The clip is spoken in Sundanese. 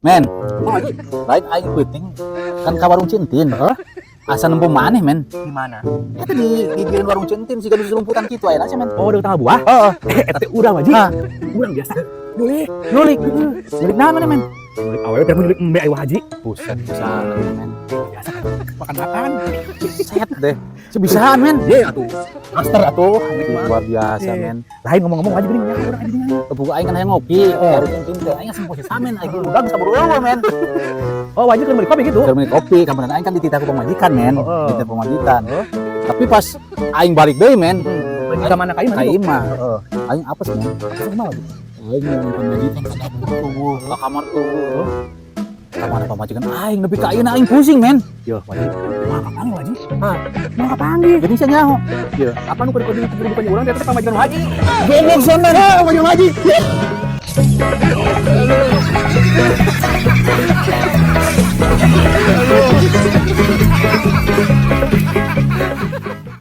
Men, lain aing peuting kan ka warung Cintin. Asa nempo maneh, men. Di mana? Eta di gigireun warung Cintin sih kan rumputan kitu aya sih, men. Oh, udah tanggal buah? Heeh. Eh, eta teh urang, Wajib. Hah. Urang biasa. Nyulik. Nyulik. Nyulik naon maneh, men? Nyulik awewe teh nyulik embe ayo haji. Buset, bisa, men. Biasa kan makan-makan. Set deh. Sebisaan, men. Ye atuh. Master atuh. Luar biasa, Iya. men. Lain ngomong-ngomong wajib geuning urang aja dinya. Kebuka aing kan hayang ngopi, warung Cintin teh. Aing asa posisi men, aing udah sabur eueuh, men. Oh, wajib kan beli kopi gitu. Keur meuli kopi, kapan aing kan dititah ku pamajikan, men. Heeh. Dititah pamajikan. Tapi pas aing balik deui, men, Ka mana ka imah? Ka imah. Heeh. Aing apes, men. Terus kumaha, Wajib? Aing yang pamajikan ka dapur tubuh, ka kamar tubuh. Ka mana pamajikan aing nepi ka ayeuna aing pusing, men. Yo, wajib. Moal kapanggih, Wajib. Hah. Moal kapanggih. Jadi saya nyaho. Yo, apa nu kudu kudu bukan urang teh pamajikan haji. Goblok sia, men. Pamajikan haji.